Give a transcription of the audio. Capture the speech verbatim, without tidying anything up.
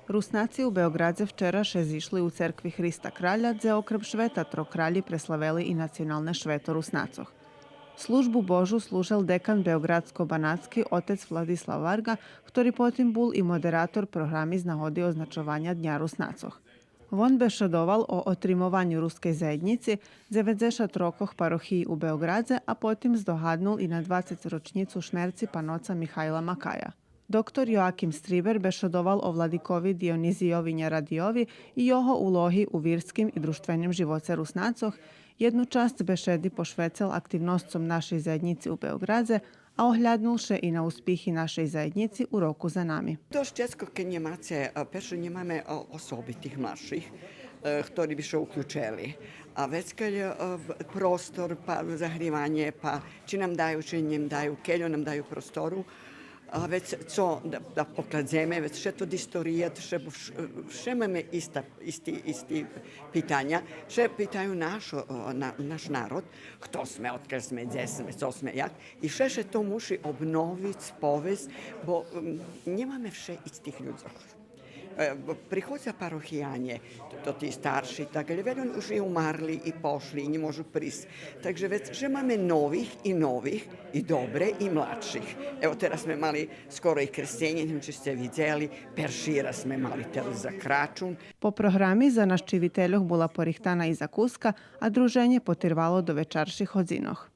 Руснаци у Беоґрадзе вчера ше зишли у церкви Христа Краля, дзе окрем швета трох кралї преславели и националне швето Руснацох. Службу Божу служел декан беоґрадско-банатски отец Владислав Варґа, хтори потим бул и модератор програми з нагоди означованя Дня Руснацох. Вон бешедовал о отримованю рускей заєднїци дзеведзешат рокох парохиї у Беоґрадзе, а потим здогаднул и на двацец рочнїцу шмерци паноца Михайла Макая. Доктор Йоаким Стрибер бешедовал о владикови Дионизийови Нярадийови и його улоги у вирским и дружтвеним живоце Руснацох, єдну часц бешеди пошвецел активносцом нашей заєднїци у Беоґрадзе, а огляднул ше и на успихи нашей заєднїци у року за нами. Досц ческо, кед нємаце, е, перше, нємаме, е, особи тих младших, е, хтори би ше уключели. А вецка, е, простор, па загриванє, па чи нам даю, чи нєм даю, кельо нам даю простору, а вец цо да, да покладземе, вец вше то дистория, вше, вше, вше маме иста, исти, исти питаня, вше питаю нашо, о, на, наш народ, хто сме, одкаль сме, дзе сме, цо сме, як, и вше ше то муши обновиц, повесц, бо, м, нємаме вше истих людзох. Е, бо приходза парохиянє, то ти старши, так, але вельо уж и умарли, и пошли, и нє можу присц. Так же вец, же маме нових и нових, и добре, и младших. Ево, тераз сме мали скоро и крсценє, нє знам чи сце видзели, перши раз сме мали тераз за Крачун. По програми за нащивительох була порихтана и закуска, а друженє потирвало до вечарших годзинох.